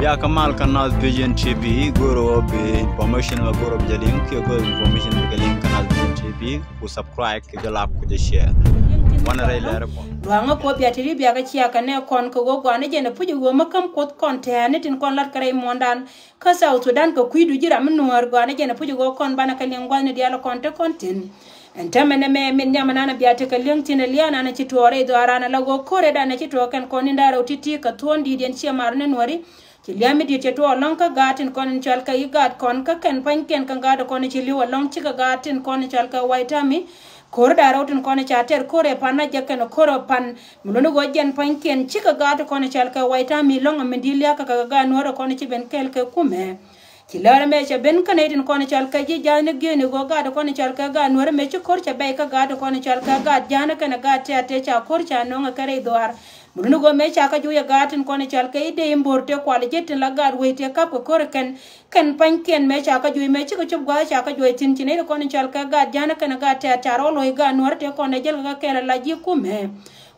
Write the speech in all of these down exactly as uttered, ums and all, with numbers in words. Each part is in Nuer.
Bia kä mal kä Naath Vision T V, go̱o̱rä bi information mɛ go̱o̱rä bi jɛ liŋ, kiɛ go̱o̱rä information bi kɛ liŋ kä Naath Vision T V, ku subscribe, kɛ jɛ like, ku jɛ share. Wanɛ rɛy lɛr kɔn. Luaŋä Kuɔth bia ti ri bia kä cia kɛ nɛ kɔn kɛ ɣöö gɔaa ni jɛn ɛ puc ɣöö mä käm Kuɔth kɔn tɛ̈ɛ̈ni tin kɔn lat kä rɛy muɔ̱ɔ̱ndan. Kä South Sudan kɛ kui̱du ji̱ ram mi nuäär gɔaa ni jɛn ɛ puc ɣöö kɔn banɛ kɛ liŋ gua̱thni diaal kɔn te kɔn tin. Ɛn täämɛ nɛmɛ min nhiam ɛnan ɛ bia tekɛ li̱eŋ thi̱n ɛ lia̱a̱ ɛnan ɛ ci tuɔɔk rɛy dhɔaaran ɛ la ɣöö ko̱r ëëdan ɛ ci tuɔɔk kɛn kɔn in da̱a̱ rɛw ti̱ti̱ kɛ thuɔ̱ɔ̱ŋ di̱i̱t yɛn ciɛ mar ni nuääri. Ci lia̱a̱ mi di̱i̱t cɛ tuɔɔk ɛlɔ̱ŋ kä gaat tin kɔn in cɔal kɛ i̱ gaat kɔn kä kɛn pa̱nykiɛn kɛ gaat kɔn in ci li̱w ɛlɔ̱ŋ cikɛ gaat tin kɔn in cɔal kɛ White Army. Ko̱r da̱a̱ rɛw tin kɔn in ca tɛr ko̱r ɛ pan na jɛ kɛn ko̱r ɛ pan. Mi luni ɣöö jɛn pa̱nykiɛn cikɛ gaat tin kɔn in cɔal kɛ White Army ɛlɔ̱ŋ ɛ min di̱i̱t lia̱a̱ kɛ kɛ gaat nuäär ɛ kɔn in ci ben kɛɛl kɛ kumɛ. Ci lär ɛmɛ cɛ ben kä nɛy tin kɔn cɔal kɛ ji̱ ja̱a̱n ni gi̱eeni ɣöö gaat kɔn cɔal kɛ gaat nuäär ɛmɛ ci ko̱r cɛ bɛy kä gaat kɔn cɔal kɛ gaat ja̱a̱n kɛnɛ gaat tɛ̈t tëë ca ko̱r ca nöŋ ɛ kɛ rɛy dhɔaar. Mi luni ɣöö mëë ca kä juɔc ɛ gaat tin kɔn cɔal kɛ i̱ dee i̱ mbo̱r tëë kual ji̱ tin la gaat wec tëë ka̱p kɛ ko̱r ɛ kɛn. Kɛn pa̱nykiɛn mëë ca kä juɔc mëë cikɛ cop gua̱a̱th ca kä juɔc thi̱n ci nɛy tin kɔn cɔal kɛ gaat ja̱a̱n kɛnɛ gaat tɛ̈t ca rɔɔk lo̱c gaat nuäär tëë kɔn ɛ jäl kɛ kɛ kɛɛl ɛ la ji̱ kumɛ.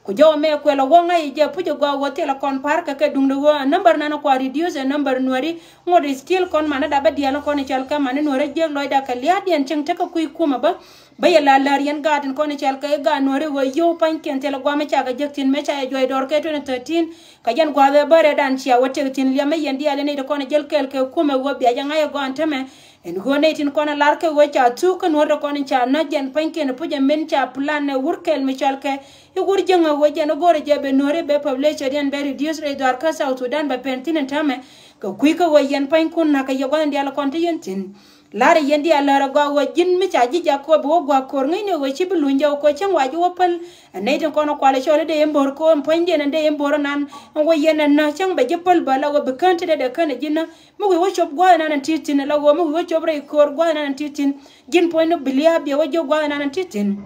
Ku jɔw mɛ kuɛl ɛ wä ŋa̱c jɛ puc ɛ gɔaa ɣöö thilɛ kɔn pa̱r kɛ kɛ duŋdɛ ɣöö ɛ number nan kua reduce ɛ number nuääri. Ŋot ɛ still kɔn manɛ dap bä diaal kɔn cɔal kɛ manɛ nuäärä jiäk lɔcda kɛ lia̱a̱diɛn cieŋ tekɛ kui̱ kumɛ bä. Bä yɛ la lär yɛn gaat tin kɔn cɔal kɛ gaat nuääri ɣöö yio̱w pa̱nykiɛn thilɛ gua̱a̱mɛ cakɛ jek thi̱n mëë ca yɛ juɔc dɔɔr kɛ twenty thirteen. Kɛ jɛn gua̱a̱th ɛ bä rɛɛdan cia wä tek thi̱n liɛmɛ yɛn diaal yɛn nɛy ti kɔn jäl kɛɛl kɛ kumɛ ɣöö bia jɛ ŋa̱c ɛ gɔaa ɛn täämɛ. Ɛn ɣöö nɛy tin kɔn ɛ lar kɛ ɣöö ca thuk kä nuäär ti kɔn ca näk jɛn pa̱nykiɛn puc ɛ min ca plan ɛ wur kɛl mi cɔal kɛ i̱ wur jiäŋä ɣöö jɛn i̱ go̱rɛ jɛ ben nuääri bɛ population diɛn bɛ reduce rɛy dhɔaar kä South Sudan bɛ pɛn thi̱n ɛn täämɛ. Kɛ kui̱ kä ɣöö yɛn pa̱nykiɛn na̱k kɛ yɛ gua̱th in diaal kɔn te yɛn thi̱n. La̱rä yɛn diaal lärä gɔaa ɣöö ji̱n mi ca ji̱ jak kɛ ɣöö bi wä gua̱a̱k ko̱r ŋäcni ɣöö ci bi luny jɛ ɣöö kɛ cäŋ wa ji̱ wä päl. Ɛ nɛy tin kɔn kualɛ cɔl i̱ dee in bo̱r kɛ ɣöö ɛn puɔ̱nydiɛn ɛn dee in bo̱r ɛnan ɛn wä yɛn ɛn näk cäŋ bɛ ji̱ päl bä la ɣöö bi kään te dee dee kään ɛ ji̱n näk. Mi wi̱i̱ wä cop gua̱a̱th ɛnan ɛn ti̱i̱ thi̱n ɛ la ɣöö mi wi̱i̱ wä cop rɛy ko̱r gua̱a̱th ɛnan ɛn ti̱i̱ thi̱n. Ji̱n puɔ̱ny ni bi lia̱a̱ biɛ wä jiök gua̱a̱th ɛnan ɛn ti̱i̱ thi̱n.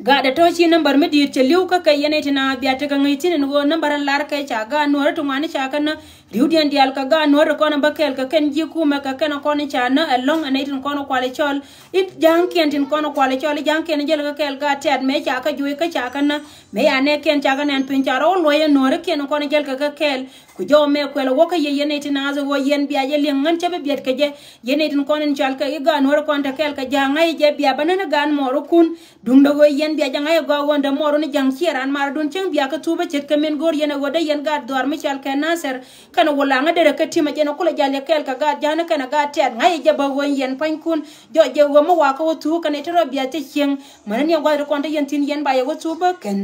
Gaat ɛ tɔ̱ ci nambär mi di̱i̱t cɛ li̱w kä kɛ yɛn ɛ ti na bia tekɛ ŋäc thi̱n ɛn ɣöö nambär ɛn lar kɛ ca gaat nuäärä ti ŋuani ca kɛ näk. Ri̱wdiɛn diaal kɛ gaat nuäärä kɔn ɛ bä kɛɛl kɛ kɛn ji̱ kumɛ kɛ kɛn ɛ kɔn ca näk ɛlɔ̱ŋ ɛ nɛy tin kɔn ɛ kualɛ cɔl i̱ ja̱a̱ŋkiɛn tin kɔn ɛ kualɛ cɔl i̱ ja̱a̱ŋkiɛn jäl kɛ kɛɛl gaat tɛ̈t mëë ca kɛ juɔc kä ca kɛ näk. Mëë ya nɛɛkiɛn ca kɛ nɛn piny ca rɔ wä luɔ̱c ɛ nuäärä kiɛn kɔn jäl kɛ kɛ kɛɛl. Ku jɔw mɛ kuɛl ɛ wä kä yɛ yɛn nɛy ti naath ɛ ɣöö yɛn bia jɛ li̱eŋ ŋän cä bi biɛt kɛ jɛ. Yɛn nɛy tin kɔn in cɔal kɛ i̱ gaat nuäärä kɔn te kɛɛl kɛ ja̱a̱ŋ ŋa̱c jɛ bia bä nän i̱ gaat muɔɔr ikun. Duundɛ ɣöö yɛn bia jɛ ŋa̱c ɛ gɔaa ɣöö ɛn dämuɔɔr wun i̱ ja̱ŋ ciɛ raan maradun cäŋ bia kä thup ɛ ce̱tkɛ min go̱o̱r yɛn ɛ ɣöö dee yɛn gaat dhuaar mi cɔal kɛ Nathir. Kɛnɛ wulaŋä derɛ kä ti̱mɛ jɛn ɛ kulɛ jal yɛ kɛɛl kɛ gaat ja̱a̱ŋ kɛnɛ gaat tɛ̈t ŋa̱c ɛ jɛ bä ɣöö yɛn pa̱nykiɛn. Jɔc jɛ ɣöö mi wakä wä thup kɛnɛ te rɔ bia te cieŋ. Mäni ni ɛ gua̱th ti kɔn te yɛn thi̱n yɛn ba yɛ wä thup bä kɛn.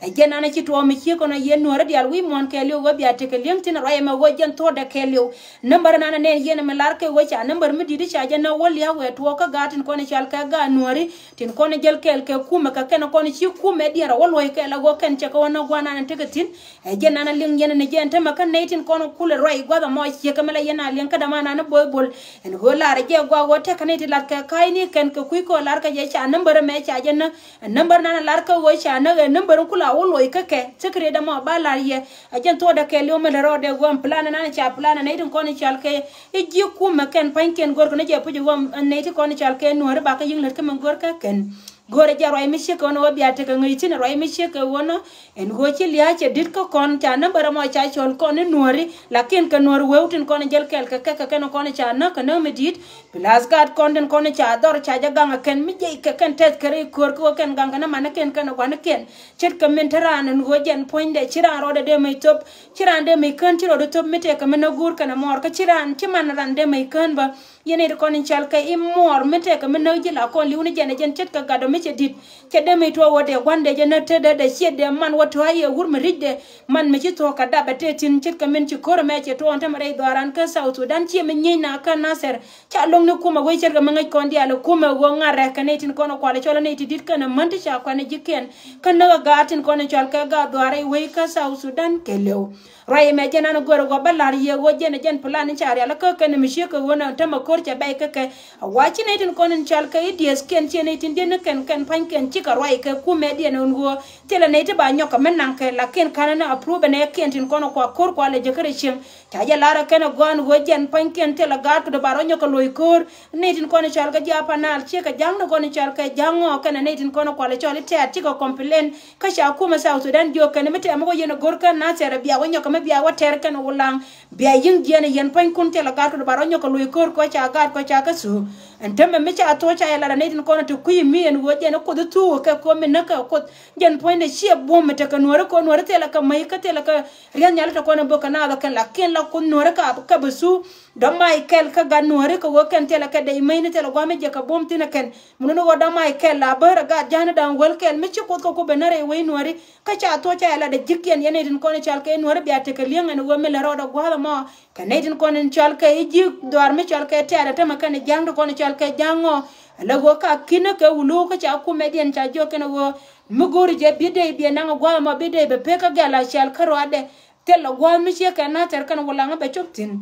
Ɛ jɛn an ci tuɔɔk mi ciek kɔn a yɛn nuäärä diaal wi̱i̱ muɔ̱ɔ̱n kɛɛliw ɣöö bia tekɛ li̱eŋ thi̱n ruac ɛmɛ ɣöö jɛn thuɔ̱ɔ̱dɛ kɛɛliw. Nambär ɛnan ɛ nɛn yɛn ɛmɛ lar kɛ ɣöö ca nambär mi di̱t i̱ ca jɛ näk wä lia̱a̱ wëë tuɔɔk kä gaat tin kɔn i̱ cɔal kɛ gaat nuääri. Tin kɔn i̱ jäl kɛɛl kɛ kumɛ kɛ kɛn kɔn i̱ ci kumɛ diɛn rɔ wä luɔ̱c kɛɛl ɛ ɣöö kɛn cɛ kɛ wä näk gua̱a̱th ɛnan ɛ tekɛ thi̱n. Ɛ jɛn an a liŋ yɛn ɛn ɛ jɛn tämɛ kä nɛy tin kɔn kulɛ ruac gua̱th ɛmɔ ciek kɛ mi la yɛn a liŋ kä däman an i̱ bo̱o̱c bo̱l. Ɛn ɣöö lar ɛ jɛ gɔaa ɣöö tɛk kä nɛy ti lat kɛ ka̱a̱cni kɛn kɛ kui̱ kɔn lar kɛ jɛ ca nambär ɛmɛ ca jɛ näk. Ɛ nambär nan ɛ lar kä ɣöö ca näk ɛ nambär in kula wä loc kä kɛ. Secret ɛmɔ ba lar yɛ. Ɛ jɛn thuɔ̱ɔ̱dɛ kɛɛliw mi lät rɔɔdɛ ɣöö ɛn plan nan ca plan ɛ nɛy tin kɔn i̱ cɔal kɛ i̱ ji̱ kumɛ kɛn pa̱nykiɛn go̱rkɛ ni jɛ puc ɣöö ɛn nɛy ti kɔn i̱ cɔal kɛ nuääri ba kä yi̱ŋ lät kä mi go̱r kä kɛn. Go̱rɛ jɛ ruac mi ciek kɛ ɣöö nɔ wä bia tekɛ ŋäc thi̱n ruac mi ciek kɛ ɣöö nɔ. Ɛn ɣöö ci lia̱a̱ cɛ di̱t kä kɔn ca nambär ɛmɔ ca cɔl kɔn i̱ nuääri. Lakin kɛ nuäär wëëu tin kɔn i̱ jäl kɛɛl kɛ kɛ kɛ kɛn kɔn i̱ ca näk kɛ näk mi di̱i̱t. Plus gaat kɔn tin kɔn ca dhɔr ca jɛ gaŋ ɛ kɛn mi jiɛc kɛ kɛn tɛth kɛ rɛy köör kä wä kɛn gaŋ kɛ ni manikiɛn kɛn ɛ gua̱nikiɛn. Ce̱tkɛ min te raan ɛn ɣöö jɛn puɔ̱nydɛ ci raan rɔɔdɛ dee mec thop. Ci raan dee mec kään ci rɔɔdɛ thop mi tëëkɛ mi näk guur kɛn ɛ muɔɔr kä ci raan ci man ran dee mec kään bä. Yɛn nɛy ti kɔn in cɔal kɛ i̱ muɔɔr mi tëëkɛ mi näk ji̱ la kɔn li̱w ni jɛn ɛ jɛn ce̱tkɛ gatdɔ mi cɛ di̱t. Cɛ dee mec tuɔɔk ɣöö dee gua̱ndɛ jɛ näk tetdɛ dee ciɛ dee man wä tua̱a̱c yɛ wur mi ri̱cdɛ. Man mi ci thuɔ̱k kɛ dap ɛ tëë thi̱n ce̱tkɛ min ci ko̱r ɛmɛ cɛ tuɔɔk ɛn tämɛ rɛy dhɔaaran kä South Sudan ciɛ mi nyiec na kä Nathir. Ca lo̱ŋ ni kumɛ wec ce̱tkɛ mi ŋäc kɔn diaal ɛ kumɛ ɣöö ŋa̱t rɛ̈k kɛ nɛy tin kɔn ɛ kualɛ cɔl ɛ nɛy ti di̱t kɛn ɛ män ti ca kuɛn ɛ ji̱kiɛn. Kä näk ɛ gaat tin kɔn ɛ cɔal kɛ gaat dhuaar rɛy wec kä South Sudan kɛ lëw. Ruac ɛmɛ jɛn an ɛ gör ɛ gɔaa bä la̱r yɛ ɣöö jɛn ɛ jɛn plan in ca rial kä kɛn mi ciek kɛ ɣöö nɛ tämɛ ko̱r cɛ bɛy kä kɛ. A wa ci nɛy tin kɔn in cɔal kɛ i̱ diɛthkiɛn ciɛ nɛy tin diet ni kɛn kɛn pa̱nykiɛn cikɛ ruac kɛ kumɛdiɛn ɛn ɣöö thilɛ nɛy ti ba nyɔk kɛ mi naŋ kɛ lakin ka̱n ni approve ɛn ɛ kiɛn tin kɔn kua ko̱r kua lɛ jekä rɛ cieŋ. Ca jɛ lar ɛ kɛn ɛ gɔaa ɛn ɣöö jɛn pa̱nykiɛn thilɛ gaat kɛ dɔ̱ ba rɔ nyɔk kɛ lo̱c ko̱r. Nɛy tin kɔn cɔal kɛ ji̱ Upper Nile cikɛ ja̱ŋ ni kɔn cɔal kɛ ja̱ŋ ŋɔ kɛn ɛ nɛy tin kɔn kua lɛ cɔal i̱ tɛ̈t cikɛ complain. Kä ca kumɛ South Sudan jiök kɛn mi tɛm mi wä yɛn ɛ go̱r kɛn na thɛr ɛ bia wä nyɔk kɛ mi bia wä tɛr kɛn ɛ wulaŋ. Bia yi̱ŋ jiɛn ɛ yɛn pa̱nykun thilɛ gaat kɛ dɔ̱ ba rɔ nyɔk kɛ lo̱c ko̱r kɛ ca gaat kɛ ca kä thuuk. Ɛn tämɛ mi ca thuɔ̱k ca yɛ lat ɛ nɛy tin kɔn ti kui̱ mi ɛn ɣöö jɛn ɛ kuoth thuuk kɛ ko̱ mi näk kɛ kuoth. Jɛn puɔ̱nydɛ ciɛ buɔ̱m mi tekɛ nuɔ̱ɔ̱ri kɛ nuɔ̱ɔ̱ri thilɛ kɛ mäc kä thilɛ kɛ ria̱th nhiali tɛ kɔn ɛ bök kɛ naath ɛ kɛn lakin la kuoth nuɔ̱ɔ̱ri kɛ bɛ thuuk. Dɔ̱ mac kɛl kä gat nuɔ̱ɔ̱ri kɛ ɣöö kɛn thilɛ kɛ dec mäcni thilɛ gua̱a̱m mi jɛ kɛ buɔ̱m thi̱n ɛ kɛn. Mun ni ɣöö dɔ̱ mac kɛl la bär ɛ gat ja̱a̱ni da̱ŋ wäl kɛl mi ci kuoth kɛ ku bɛ närɛ wec nuɔ̱ɔ̱ri. Kä ca thuɔ̱k ca yɛ lat ɛ ji̱kiɛn yɛn nɛy tin kɔn i̱ cal kɛ i̱ nuɔ̱ɔ̱ri bia tekɛ li̱eŋ ɛn ɣöö mi lät rɔɔdɛ gua̱a̱th ɛmɔ. Kɛ nɛy tin kɔn in cɔal kɛ i̱ ji̱ dhɔaar mi cɔal kɛ tɛ̈t ɛ tämɛ kɛn i̱ ja̱a̱ŋ ti kɔn in cɔal kɛ ja̱a̱ŋ ɔ. Ala ɣöö ka ki̱n ɛ kɛ wulu kä ca kumɛdiɛn ca jiök kɛn ɛ ɣöö mi go̱o̱ri jɛ bi dee biɛ naŋ ɛ gua̱a̱th ɛmɔ bi dee bɛ pek kä gɛl a cɔal kä rɔɔdɛ. Thil ɛ gua̱a̱th mi ciek kɛ nathɛr kɛn wulaŋä bɛ cop thi̱n.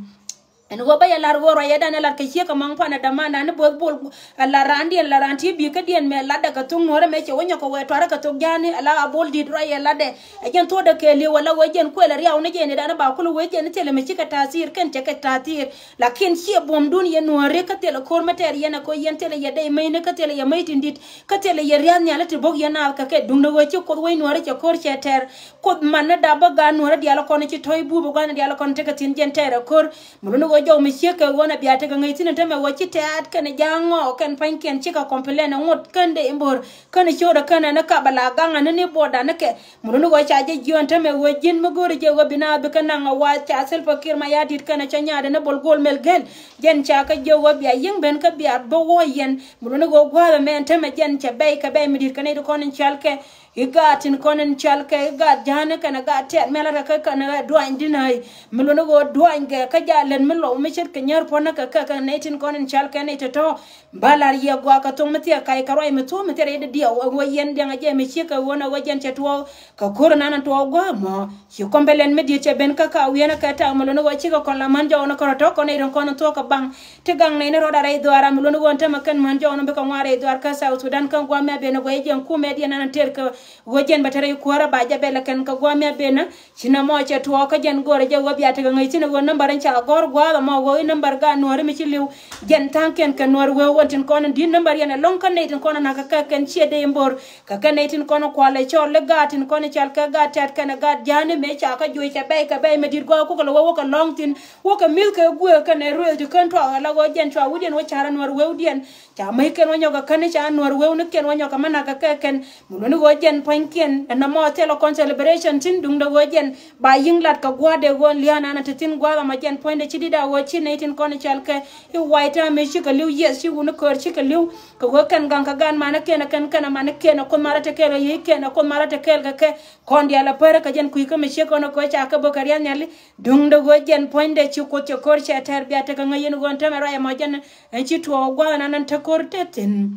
Ɛn ɣöö bä yɛ la̱r ɣöö ruacɛ dan ɛ la̱r kɛ ciek ɛmɔ pan ɛ dämandan ni bo̱o̱th bol. Ala raandiɛn la raan ti bi̱i̱ kädiɛn mɛ latdɛ kɛ thok nuɔ̱ɔ̱rä mɛ cɛ wä nyɔk kɛ wɛɛ tuarä kɛ thok ja̱a̱ni ala a bol di̱i̱t ruacɛ latdɛ. Ɛ jɛn thuɔ̱kdɛ kɛ li̱w ala wee jɛn kuël ɛ riaw ni jɛn idan ba kulɛ wee jɛn ni thilɛ mi cikɛ ta̱a̱thir kɛn cɛ kɛ ta̱a̱thir. Lakin ciɛ buɔ̱mdun yɛ nuɔ̱ɔ̱ri kä thilɛ ko̱r mi tɛɛr yɛn ɛ ko̱ yɛn thilɛ yɛ dɛy mecni kä thilɛ yɛ mec tin di̱t kä thilɛ yɛ ria̱th nhiali ti bo̱k yɛn naath kɛ kɛ duŋdɛ wee ci kuoth wec nuɔ̱ɔ̱ri cɛ ko̱r cɛ tɛɛr. Kuoth man ni dap bä gaat nuɔ̱ɔ̱ri diaal kɔn ci tɔ̱c buupä gua̱n diaal kɔn tekɛ thi̱n jɛn tɛɛr ɛ ko̱r. Mi luni ɣöö jɔw mi ciek kɛ ɣöö na bia tekɛ ŋäc thi̱n in tämɛ ɣöö ci tɛ̈t kɛn ja̱a̱ŋ ŋɔɔ kɛn pa̱nykiɛn cikɛ complain ɛ ŋot kän dee in bo̱r kän ciöötdɛ kän ɛn kä bɛ la gaŋ ɛn ni buɔɔdan ni kɛ. Mi luni ɣöö ca jɛ jiöön tämɛ ɣöö ji̱n mi go̱o̱ri jɛ ɣöö bi na bi kä naŋ ɛ wa ca Salva Kiir Mayardit kɛn ɛ cä nyaatdɛ ni Bol Gol Mel Gel. Jɛn ca kä jiök ɣöö bia yi̱ŋ ben kä bia bä wä yɛn. Mi luni ɣöö gua̱a̱th ɛmɛ ɛn tämɛ jɛn cɛ bɛy kɛ bɛy mi di̱t kɛ nɛy ti kɔn in cɔal kɛ i̱ gaat tin kɔn in cɔal kɛ i̱ gaat ja̱a̱ni kɛnɛ gaat tɛ̈t mɛl ɛ kɛ kɛnɛ duany dinä i̱ mi luɔ̱n i̱ ɣöö duany kɛ kä ja̱ lät mi lɔw mi ce̱tkɛ nyär puɔ̱nä kɛ kɛ kɛ nɛy tin kɔn in cɔal kɛ nɛy tɔ̱tɔ̱. Ba la̱r yɛ gɔaa kɛ thoŋ mi thiɛ kac kɛ ruac mi thuɔ̱k mi thiɛ rɛy dee diɛw ɛ ɣöö yɛn diɛŋ ɛ jɛ mi ciek kɛ ɣöö nɛ ɣöö jɛn cɛ tuɔɔk kɛ ko̱r nan in tuɔɔk gua̱a̱ mɔ. Ci kɔm bɛ lɛn mi diet cɛ ben kä ka wi̱i̱n ɛ kɛ tak mi luɔ̱n i̱ ɣöö cikɛ kɔn la män jɔwä ni kärɔ̱ tɔ̱ kɔn nɛy tin kɔn in thuɔ̱k kɛ baŋ. Ti gaŋ nɛy ni rɔɔdɛ rɛy dhuaar a mi luɔ̱n i̱ ɣöö ɛn tämɛ kɛn män jɔwä ni bikɛ ŋuan rɛy dhuaar kä South Sudan kä gua̱a̱ mi a ben ɛ guɛy jɛn kumɛ diɛn an tɛr kɛ ɣöö jɛn bɛ te rɛy kuäärä ba jɛ bɛl ɛ kɛn kɛ gua̱a̱ mi a ben ɛ. Ci nɔmɔ cɛ tuɔɔk kä jɛn go̱o̱rɛ jɛ ɣöö bia tekɛ ŋäc thi̱n ɛ ɣöö nambär in ca gɔ̱r gua̱a̱th ɛmɔ ɣöö i̱ nambär gaat nuääri mi ci li̱w. Jɛn tha̱a̱ŋkiɛn kɛ nuäär wee wän tin kɔn in di̱t nambär yɛn ɛlɔ̱ŋ kä nɛy tin kɔn in nakä kɛ kɛn ciɛ dee in bo̱r. Kɛ kɛ nɛy tin kɔn in kualɛ cɔl i̱ gaat tin kɔn in cal kɛ gaat tɛ̈t kɛn ɛ gaat ja̱a̱ni mëë ca kä juɔc cɛ bɛy kɛ bɛy mi di̱t gua̱a̱th kukɛ lɛ wee wä kɛ lɔ̱ŋ thi̱n. Wä kɛ mi̱th kɛ guëë kɛn ɛ ruëëth ti kän tuak ala ɣöö jɛn cua wi̱cdiɛn wä ca̱r ɛ nuäär weewdiɛn. Ca mäc kɛn wä nyɔk kɛ käni ca nuäär weewni kɛn wä nyɔk kɛ mɛ nak kɛ kɛ kɛn. Mi luɔ̱ni ɣöö jɛn pua̱nykiɛn ɛn nɔmɔ thilɛ kɔn celebration thi̱n duundɛ ɣöö jɛn ba yi̱ŋ lat kɛ gua̱a̱thdɛ ɣöö lia̱a̱n an a te thi̱n gua̱a̱th ama jɛn pua̱nydɛ ci di̱t a ɣöö ci nɛy tin kɔn cɔal kɛ i̱ wa̱i̱ ta̱a̱ mëë cikɛ li̱w yieth ci wuni köör cikɛ li̱w. Kɛ ɣöö kɛn gaŋ kɛ gaat manikiɛn ɛ kɛn kɛn ɛ manikiɛn ɛ kuoth marä te kɛɛl kɛ yiëëkiɛn ɛ kuoth marä te kɛɛl kɛ kɛ. Kɔn diaal ɛ pärä kɛ jɛn kui̱ kä mi ciek kɔn ɛ kɛ ɣöö ca kɛ bök kɛ ria̱th nhiali. Duundɛ ɣöö jɛn pua̱nydɛ ci kuoth cɛ köör cɛ tɛr bia tekɛ ŋäc yɛn ɣöö ɛn täämɛ ruac ɛmɔ jɛn ɛn ci tuɔɔk gua̱a̱th ɛn an ɛn te köör te thi̱n.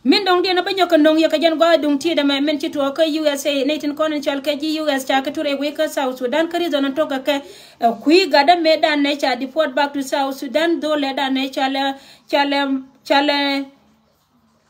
Min dɔ̱ŋdiɛn a bä nyɔk kɛ no̱ŋ yɛ kɛ jɛn gua̱a̱th duŋ ti̱i̱t ɛmɛ min ci tuɔɔk kä U S A nɛy tin kɔn in cɔal kɛ ji̱ U S ca kɛ tur ɛ wec kä South Sudan kä reason in tɔk kɛ kɛ. Ɛ kui̱ gatdä mëëdan nɛ ca deport back to South Sudan dho̱lɛ dan nɛ cɔalɛ cɔalɛ cɔalɛ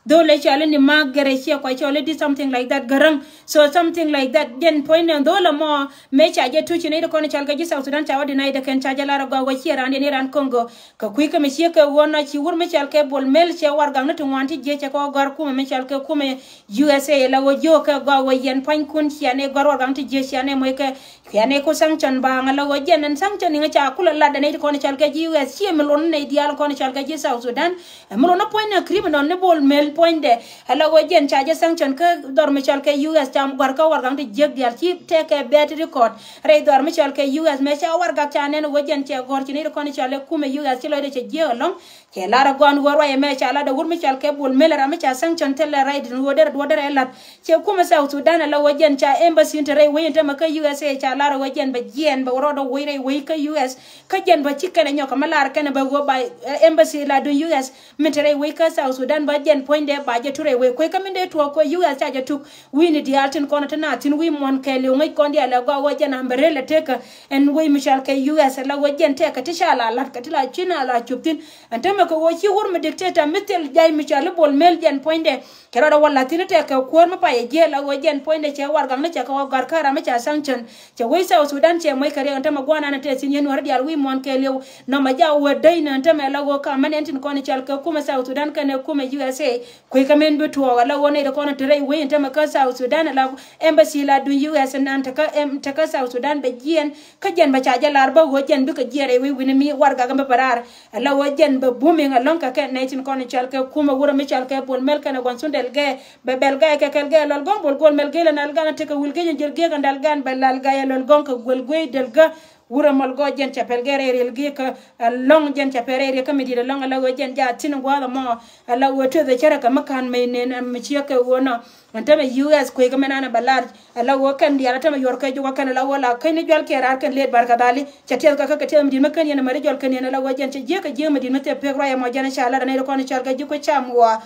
dho̱lɛ cɔalɛ ni ma gɛrɛ ciɛ kua cɔalɛ di something like that gäräŋ. So something like that jɛn puɔ̱ny nɛ dho̱lɛ mɔ. Mëë ca jɛ tuc ci nɛy ti kɔn cɔal kɛ ji̱ South Sudan ca wä deny dɛ kɛn ca jɛ lar agɔaa wä ciɛ raan diɛn i̱ raan Congo. Kɛ kui̱ kä mi ciek kɛ ɣöö nɔ ci wur mi cɔal kɛ Bol Mel cɛ warɛgakni ti ŋuan ti jiec cɛ kɛ wä gɔ̱a̱r kumɛ mi cɔal kɛ kumɛ U S A la ɣöö jiök kɛ gɔaa wä yɛn pua̱nykun cianɛ gɔ̱a̱r warɛgakni ti jiec cianɛ moc kɛ cianɛ ku sanction baaŋ la ɣöö jɛn ɛn sanction iŋä ca kulɛ lat dɛ nɛy ti kɔn cɔal kɛ ji̱ U S ciɛ mi luɔ̱n nɛy diaal kɔn cɔal kɛ ji̱ South Sudan. Ɛ mi luɔ̱n ni puɔ̱ny ni criminal ni Bol Mel puɔ̱nydɛ. Ala ɣöö jɛn ca jɛ sanction kä dhɔr mi cɔal kɛ U S ca gua̱r kä warɛgakni ti jiek diaal ci tɛkɛ bɛt record. Rɛy dhɔr mi cɔal kɛ U S mëë ca warɛgak ca nɛn ɣöö jɛn cɛ gɔ̱r ci ni ri kɔn cɔal ɛ kumɛ U S ci lɔcdɛ cɛ jiek ɛlɔ̱ŋ. Cɛ lar ɛ gɔ̱a̱n ɣöö ruac ɛmɛ ca lat ɛ wur mi cɔal kɛ Bol Mel ram mi ca sanction thilɛ right in ɣöö derɛ duɔ̱ɔ̱r derɛ lat. Cɛ kumɛ South Sudan ala ɣöö jɛn ca embassy in te rɛy wec in te mɛ kä U S A ca lar ɛ ɣöö jɛn bɛ jiɛɛn bɛ rɔɔdɛ woc rɛy wec kä U S. Kä jɛn bɛ ci kɛn ɛ nyɔk kɛ mi lar kɛn ɛ bɛ ɣöö ba, eh, embassy la duŋ U S min te rɛy wec kä South Sudan bɛ jɛn puɔ̱ny dee ba jɛ turɛ wee kuec kä min dee tuɔɔk kɛ U S ca jɛ tuk wi̱i̱ni diaal tin kɔn ti na thin wi̱i̱ muɔ̱n kɛɛliw ŋäc kɔn diaal ɛ gɔaa wä jɛn ambrella tekä ɛn wec mi cɔal kɛ U S la wä jɛn tɛkɛ ti ca la lat kɛ ti la ci na la cup thin ɛn tämɛ kɛ wä ci wur mi dictator mi thil jay mi cɔal i̱ Bol Mel jɛn puɔ̱nydɛ. Cɛ rɔɔdɛ wä la̱th thi̱n tɛkɛ kuäär mi payɛ jiɛɛl la ɣöö jɛn puɔ̱nydɛ cɛ warɛgakni cɛ kɛ wä gɔ̱a̱r kä ram mi ca sanction. Cɛ wec South Sudan cɛ moc kɛ riɛk ɛn tämɛ gua̱a̱r nan tɛth thi̱n yɛn nuäärä diaal wi̱i̱ muɔ̱ɔ̱n kɛɛliw. Nɔmɔ jaak wä däcnä ɛn tämɛ la ɣöö ka̱m mɛn ɛn tin kɔn cɔal kɛ kumɛ South Sudan kɛnɛ kumɛ U S A. Kui̱ kɛ min bi tuɔɔk ala ɣöö nɛy ti kɔn ti rɛy wec ɛn tämɛ kä South Sudan ala embassy la duny U S nan tekä, em, tekä South Sudan bɛ jiɛɛn. Kä jɛn bɛ ca jɛ lar bä ɣöö jɛn bikɛ jiɛɛn rɛy wec wi̱ni mi warɛgak ɛn bä bɛ raar. Ala wä jɛn bɛ booming alɔŋ kɛ kɛ nɛy tin kɔn cɔal kɛ kumɛ wurɛ mi cɔal kɛ Bol Mel kɛnɛ gua̱n thun dɛl gɛ bɛ bɛl gɛ kɛ kɛl gɛ lɔl gɔŋ Bol Gol Mel gɛ lɛ nal gan tekɛ wil gɛ jɛn jɛl gɛ kɛ dal gan bɛ lal gɛ lɔl gɔŋ kɛ guel guey dɛl gɛ wurɛ mɔl gɔ jɛn cɛ pɛl gɛ rɛy ril gɛ kɛ alɔŋ jɛn cɛ pɛl rɛy ril kɛ mi dit alɔŋ ala wä jɛn ja thin gua̱th mɔ ala wä tueth cɛ rɛ kɛ mi kan mɛ nen mi ciɛ kɛ wä nɔ. Ɛn tämɛ U S kuec kɛ mɛn an ɛ bɛ lar ala ɣöö kɛn diaal ɛ tämɛ yuɔr kɛ jukɛ kɛn ala ɣöö la käny ni jual kiɛ raar kɛn leet barkɛ dhali. Cɛ tiɛth kɛ kä kɛ tiɛth mi di̱t mi kän yɛn ɛmɛ ri jɔl kɛn yɛn ala ɣöö jɛn cɛ jiäk kɛ jiäk mi di̱t mi thil pek ruac ɛmɔ jɛn ɛ ca lat ɛ nɛy ti kɔn cɔal kɛ jukɛ cam wua.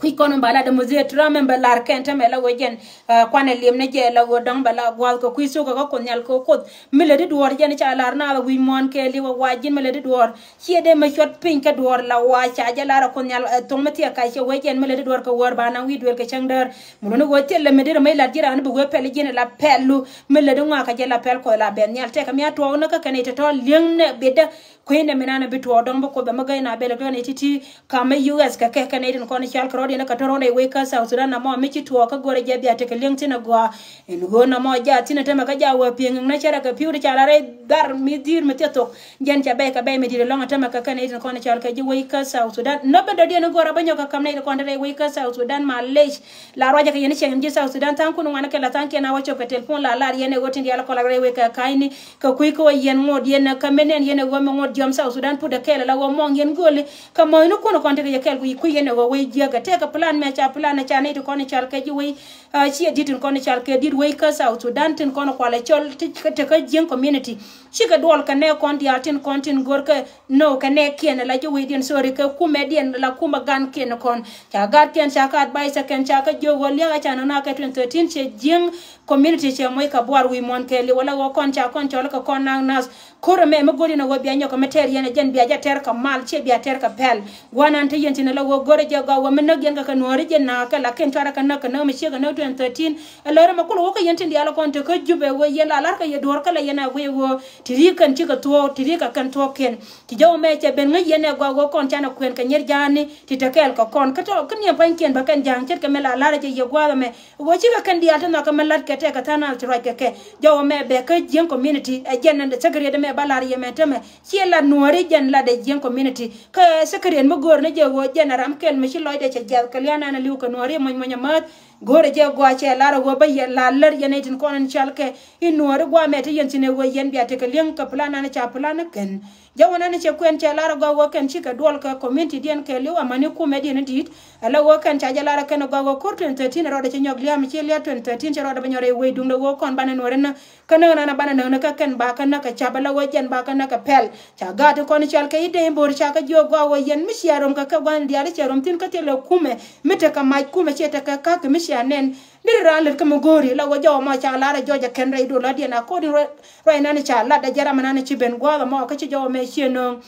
Kui̱c kɔn in ba lat ɛ muthia tram in bɛ lar kɛn tämɛ ala ɣöö jɛn kuanɛ liɛm ni jɛ ala ɣöö dɔ̱ŋ bɛ la gua̱a̱th kɛ kui̱ thok kɛ kä Kuoth Nhial kɛ Kuoth mi lät di duɔɔr jɛn ca lar naath wi̱i̱ muɔ̱ɔ̱n kɛɛliw ɛ wa ji̱n mi lät di duɔɔr. Ciɛ dee mi cuɔt piny kä duɔɔr la wa ca jɛ lar ɛ Kuoth Nhial ɛ thoŋ mi thiɛ kac cɛ wee jɛn mi lät di duɔɔr kɛ wäär ba naŋ wi̱i̱ duëël kɛ cäŋ däär. Mi luni wee thil lɛ mi deri mi lat ji̱ raan bi wee pɛl ji̱n la pɛl lu mi lät di ŋɔak kɛ jɛ la pɛl Kuɔth la bɛn nhial tɛkɛ mi a tuɔɔk ni kä kɛn i̱ tɔ̱tɔ̱ li̱eŋ nɛ bit dä. Kui̱n dɛ mi nan bi tuɔɔk dɔ̱ŋ bi Kuoth bɛ mi gäy na bɛl kɛ kɛn i̱ ti̱ti̱. Ka̱m mi U S kɛ kɛ kɛn i̱ tin kɔn i̱ cal kɛ rɔ̱diɛn kä tɔ̱ rɔ̱n rɛy wec kä South Sudan na mɔ mi ci tuɔɔk kä go̱rɛ jɛ bia tekɛ li̱eŋ thin agɔaa. Ɛn ɣöö nɔmɔ jaa thi̱n ɛ tämɛ kä jaa wä pi̱eŋ i̱ŋ nä cärɛ kɛ pi̱w ti ca la rɛy dhar mi dhi̱i̱r mi thieth thok. Jɛn ca bɛy kɛ bɛy mi di̱i̱t ɛlɔ̱ŋ ɛ tämɛ kɛ kɛn ɛ i̱ tin kɔn ɛ cɔal kɛ ji̱ wec kä South Sudan. Nɔ ben dɔ̱diɛn i̱ go̱r a bä nyɔk kɛ ka̱m nɛy ti kɔn te rɛy wec kä South Sudan malec. La ruacä kɛ yɛn i̱ cieŋ ji̱ South Sudan tha̱a̱ŋ kun ŋuan kɛ la tha̱a̱ŋ kiɛn a wä cop kɛ telpon la lar yɛn ɛ ɣöö tin diaal kɔlak rɛy wec kɛ ka̱cni. Kɛ kui̱ kä wä yɛn ŋot yɛn ɛ kä menen yɛn ɛ ɣöö mi ŋot jiɔam South Sudan put ɛ kɛɛl ɛ la ɣöö mɔŋ yɛn gööli. Kɛ mɔ̱cni kun kɔn tekɛ yɛ kɛɛl kui̱ kui̱ yɛn ɛ ɣöö wec jiäkä tekɛ plan mɛ ca plan ɛ ca nɛy ti kɔn ɛ cɔal kɛ ji̱ wec. A ciɛ di̱t in kɔn i̱ cal kɛ di̱t wec kä South Sudan tin kɔn kualɛ cɔl ti kɛ tekä jiäŋ community. Cikɛ duɔl kɛ nɛ kɔn diaal tin kɔn tin go̱r kɛ no kɛ nɛ kiɛn la ji̱ wecdiɛn sorry kɛ kumɛ diɛn la kumɛ gan kiɛn kɔn. Ca gat kiɛn ca kä advisor kɛn ca kä jiök ɣöö liakä ca nɔna kɛ twenty thirteen cɛ jiäŋ community cɛ moc kɛ buar wi̱i̱ muɔ̱n kɛ liwä la ɣöö kɔn ca kɔn cɔl kɛ kɔn naŋ nath. Ko̱r ɛmɛ mi go̱r in a ɣöö bia nyɔk kɛ mi tɛr yɛn ɛ jɛn bia jɛ tɛr kɛ mal ciɛ bia tɛr kɛ pɛl. Gua̱nan te yɛn tin a la ɣöö go̱r ɛ jɛ gɔaa ɣöö mi näk yɛn kɛ kɛ nuɔ̱ɔ̱ri jɛ na̱a̱k kɛ la kɛn cuarɛ kɛ näk kɛ näk mi ciek kɛ näk twenty thirteen. Ɛ lɔ̱r ɛmɛ kulɛ wä kä yɛn tin diaal kɔn te kä Jubɛ ɣöö yɛn la la̱r kɛ yɛ duɔ̱ɔ̱r kä la yɛn a guic ɣöö ti ri kɛn cikɛ thuɔ̱ɔ̱k ti ri kɛ kɛn thuɔ̱ɔ̱k kɛn. Ci jɔw ɛmɛ cɛ ben ŋäc yɛn ɛ gɔaa ɣöö kɔn canɛ kuɛn kɛ nyier ja̱a̱ni ti te kɛɛl kɛ kɔn kä tɔ̱ kä niɛm pa̱nykiɛn bä kɛn ja̱a̱ŋ ce̱tkɛ mi la la̱r ɛ jɛ yɛ gua̱a̱th ɛmɛ. Ɣöö cikɛ kɛn diaal ti nhɔakɛ mi la̱tkɛ tɛkɛ tha̱a̱ŋ nath ti ruackɛ kɛ. Jɔw ɛmɛ bɛ kä jiäŋ community ɛ jɛn nɛn de secretary ɛmɛ ba la̱r yɛ mɛ tämɛ. Ciɛ lat nuɔ̱ɔ̱ri jɛn lat ɛ jiäŋ community. Kä secretary mi go̱o̱r ni jɛ ɣöö jɛn ɛ ram kɛl mi ci lɔcdɛ cɛ jiath kɛ lia̱a̱ nan ɛ li̱w kɛ nuɔ̱ɔ̱ri ɛ muɔ̱ny muɔ̱ny ɛ määth. Go̱o̱rɛ jɛ gɔaa cɛ lar ɛ ɣöö bä yɛ la lär yɛn ɛ tin kɔn in cɔal kɛ i̱ nuɔ̱ɔ̱ri gua̱a̱mɛ ti yɛn thi̱n ɛ ɣöö yɛn bia tekɛ li̱eŋ kɛ plan nan ca plan kɛn. Jɛ wä nan cɛ kuɛn cɛ lar ɛ gɔaa ɣöö kɛn cikɛ duɔl kɛ community diɛn kɛ li̱w amäni kumɛ diɛn in di̱i̱t. Ala ɣöö kɛn ca jɛ lar ɛ kɛn ɛ gɔaa ɣöö ko̱r twenty thirteen rɔɔdɛ cɛ nyɔk lia̱a̱ mi ciɛ lia̱a̱ twenty thirteen cɛ rɔɔdɛ bɛ nyɔk rɛy wec duŋdɛ ɣöö kɔn banɛ nuɔ̱ɔ̱ri nä. Kä näk nan a banɛ näk ni kä kɛn ba kä näk kɛ cap ala ɣöö jɛn ba kä näk kɛ pɛl. Ca gaat ti kɔn i̱ cal kɛ i̱ dee i̱ bo̱o̱r ca kä jiök gɔaa ɣöö yɛn mi cia rom kɛ kɛ gua̱n diaal i̱ cia rom thi̱n kä thilɛ kumɛ mi tekɛ mac kumɛ ciɛ tekɛ ka̱k kɛ mi cia nɛn. Ni ri raan lät kä mi go̱o̱ri la ɣöö jɔwä mɔ ca lar ɛ jɔc ɛ kɛn rɛy doladiɛn according ruac nan i̱ ca lat ɛ jɛ ram nan i̱ ci ben gua̱a̱th ɛmɔ kä ci jɔwä mɛ cie nööŋ.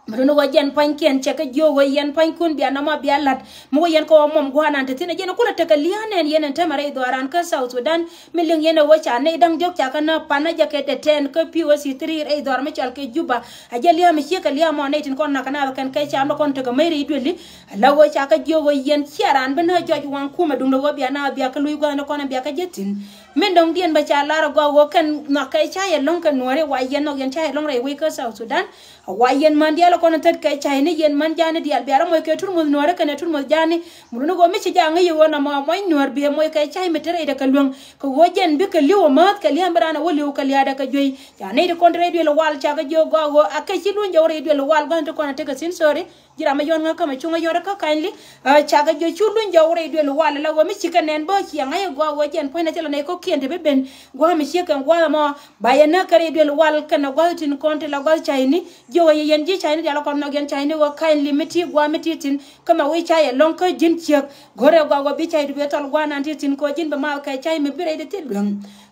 Mi tuni wä jɛn pua̱nykiɛn cɛ kɛ jiök wä yɛn pua̱nykun bia nɔmɔ bia la̱t. Mi wä yɛn kɛ wä mɔm gua̱a̱r nan te thi̱n ɛ jɛn kulɛ tekɛ lia̱a̱ nɛn yɛn ɛn täämɛ rɛy dhuaaran kä South Sudan. Mi liŋ yɛn ɛ wä ca nɛy da̱ŋ diɔ̱k ca kɛ nä pan ɛ jɛ kɛ tɛtɛɛn kä P O C three rɛy dhuaar mi cɔal kɛ Juba. Ɛ jɛ lia̱a̱ mi ciek kɛ lia̱a̱ mɔ nɛy tin kɔn nakä naath kɛn kɛ cam dɔ kɔn tekɛ mäc rɛy duëli. Ala wä ca kɛ jiök wä yɛn cia raan bi nä jɔc waŋ kumɛ duŋdɛ wä bia naath bia kɛ luc gua̱a̱r ni kɔn bia kɛ jɛ thi̱n. Min dɔ̱ŋ diɛn bɛ ca lar ɛ gɔaa wä kɛn nhɔk kɛ ca yɛ lɔ̱ŋ kɛ nuɔ̱ɔ̱ri wa yɛn nhɔk yɛn ca yɛ lɔ̱ŋ rɛy wec kä South Sudan. Wa yɛn man diaal kɔn thät kɛ cayni yɛn man ja̱a̱ni diaal bia rɔ moc kɛ turmuth nuɔ̱ɔ̱rä kɛnɛ turmuth ja̱a̱ni. Muluni ɣöö mi ci ja̱a̱ŋ i̱ ɣöö nɔmɔ muɔ̱ny nuɔ̱ɔ̱r biɛ moc kɛ cay mi te rɛydɛ kɛ luäŋ. Kɛ ɣöö jɛn bikɛ li̱w ɛ määth kɛ lia̱a̱ bi raan ɛ wä li̱w kɛ lia̱a̱dɛ kɛ juey. Ca nɛy ti kɔn te rɛy duël wal cakɛ jiök gɔaa ɣöö a kɛ ci luny jɔw rɛy duël wal gua̱n ti kɔn a tekɛ thi̱n sorry. Ji̱ ram mi yɔ̱n ŋäk kä mi cuŋä yɔ̱t kä kindly. Cakɛ jiök cu luny jɔw rɛy duël wal la ɣöö mi cikɛ nɛn bä ciɛ ŋa̱c ɛ gɔaa ɣöö jɛn puɔ̱nydɛ thilɛ nɛy kä kiɛn te bi ben gua̱a̱th mi ciek kɛn gua̱a̱th ɛmɔ. Ba yɛn näk kɛ rɛy duël wal kɛnɛ gua̱a̱th tin kɔn ti la gua̱a̱th cayni. Jiök ɛ yɛ yɛn ji̱ cayni diaal kɔn nhɔk yɛn cayni ɣöö ka̱ny lim mi ti gua̱a̱th mi ti thi̱n. Kä mɛ wi̱i̱ cay ɛlɔ̱ŋ kä ji̱n ciek. Go̱rɛ gɔaa ɣöö bi caydu bi thɔl gua̱a̱th nan ti thi̱n kɛ ɣöö ji̱n bi math kɛ cay mi bi rɛy ti thil luäŋ.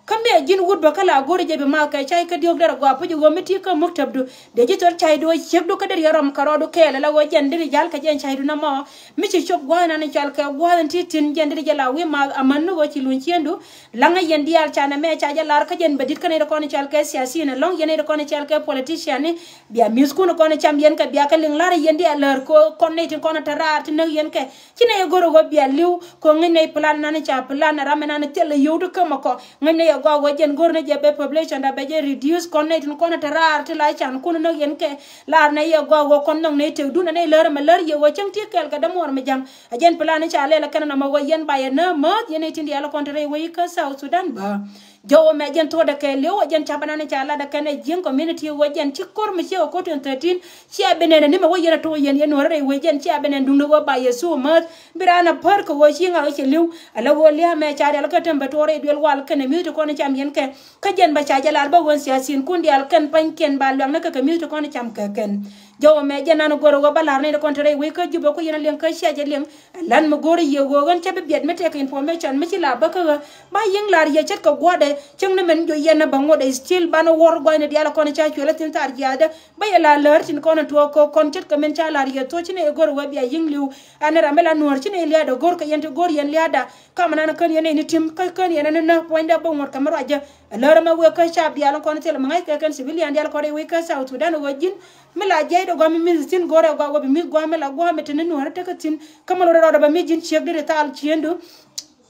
Kä mi ɛ ji̱n wut bä kä la go̱rɛ jɛ bi math kɛ cay kä diɔ̱k derɛ gɔaa puc ɣöö mi ti kä muktabdu. Dee ji̱ thɔl caydu ɣöö ciekdu kä derɛ yɛ rɔm kɛ rɔɔdu kɛɛl ala ɣöö jɛn derɛ jäl kɛ jɛn caydu namɔ. Mi ci cop gua̱a̱th nan cɔal kɛ gua̱a̱th in ti thi̱n jɛn derɛ jɛ la wi̱i̱ math amäni ɣöö ci luny ciëndu. Laŋä yɛn diaal ca nɛmɛ ca jɛ lar kä jɛn bɛ di̱t kä nɛy ti kɔn cɔal kɛ siasiin ɛlɔ̱ŋ yɛn nɛy ti kɔn cɔal kɛ politician ni. Bia mi̱thkun kɔn cam yɛn kɛ bia kɛ liŋ lar yɛn diaal lär ko kɔn nɛy ti kɔn te raar ti näk yɛn kɛ. Ci nɛy ɛ go̱r ɛ ɣöö bia li̱w ko ŋäc nɛy plan nan ca plan ɛ ram ɛ nan thil ɛ yio̱w ti kämɛ kɔ. Ŋäc nɛy ɛ gɔaa ɣöö jɛn go̱r ni jɛ bɛ population da bɛ jɛ reduce kɔn nɛy ti kɔn te raar ti la can kun näk yɛn kɛ. Lar nɛy ɛ gɔaa ɣöö kɔn nhɔk nɛy tëkdun ɛ nɛy lär ɛmɛ lär yɛ ɣöö cäŋ ti kɛɛl kɛ dämuɔr mi ja̱ŋ. A jɛn plan ni ca lɛl ɛ kɛn nɔmɔ ɣöö yɛn ba yɛ nääk mäth yɛn nɛy tin diaal kɔn te rɛy wec kä South Sudan bä. Jɔw ɛmɛ jɛn thuɔ̱kdɛ kɛɛliw ɛ jɛn ca̱pɛ nan ca lat ɛ kɛn ɛ jiäŋ community ɣöö jɛn ci ko̱r mi ciek ɛ ko̱r twenty thirteen. Cia bi nɛn ɛ ni mɛ wä yɛn ɛ tuɔk yɛn yɛn nuɔ̱ɔ̱ri rɛy wec jɛn cia bi nɛn duŋdɛ ɣöö ba yɛ thuɔ̱k mäth. Bi raan ɛ pär kɛ ɣöö ci ŋa̱k ɛ cɛ li̱w. Ala ɣöö lia̱a̱ mɛ ca rial kä tɛm bɛ tuɔɔk rɛy duel wal kɛn ɛ mi̱th ti kɔn cam yɛn kɛ. Kä jɛn bɛ ca jɛ lar bä ɣöö siasiin kun diaal kɛn pa̱nykiɛn ba luaŋni kä kɛ mi̱th ti kɔn cam kɛ kɛn. Jɔw ɛmɛ jɛn nan go̱r ɣöö bä la̱r nɛy ti kɔn te rɛy wec kä Jubɛ ku yɛn a liɛŋ kä cia jɛ liɛŋ. Lan mi go̱r yɛ ɣöö ɣän cä bi biɛt mi tɛk information mi ci la bä kä ɣä. Ba yiŋ lar yɛ ce̱tkɛ gua̱dɛ cäŋ ni mɛn jɔ yɛn a bä ŋot ɛ still banɛ wuɔr gua̱cni diaal kɔn ca cuɛl a thi̱n thar jiaath dɛ. Ba yɛ la lär tin kɔn a tuɔɔk kɛ kɔn ce̱tkɛ min ca lar yɛ thuɔ̱k ci nɛy go̱r ɣöö bia yiŋ li̱w. Ɛn ram mi la nuɔ̱ɔ̱r ci nɛy lia̱a̱dɛ go̱r kɛ yɛn ti go̱r yɛn lia̱a̱da. Kamɛ nan kän yɛn nɛy ni tim kä kän yɛn ni nä puɔ̱nydɛ bä ŋot kɛ mi ruacä. Lär ɛmɛ wek kä cap diaal kɔn thil mi ŋa̱c kɛ kɛn civilian diaal kɔn rɛy wec kä South Sudan ɣöö ji̱n. Mi la jiɛcdɛ gua̱a̱th mi mi̱th thi̱n go̱rɛ gua̱a̱th wä bi mi̱th gua̱a̱th mi la gua̱a̱th mi te ni nuɔ̱ɔ̱ri tekɛ thi̱n. Kä mi lo̱rɛ rɔɔdɛ bɛ mi̱th ji̱n ciekdi ri thaal ciëndu.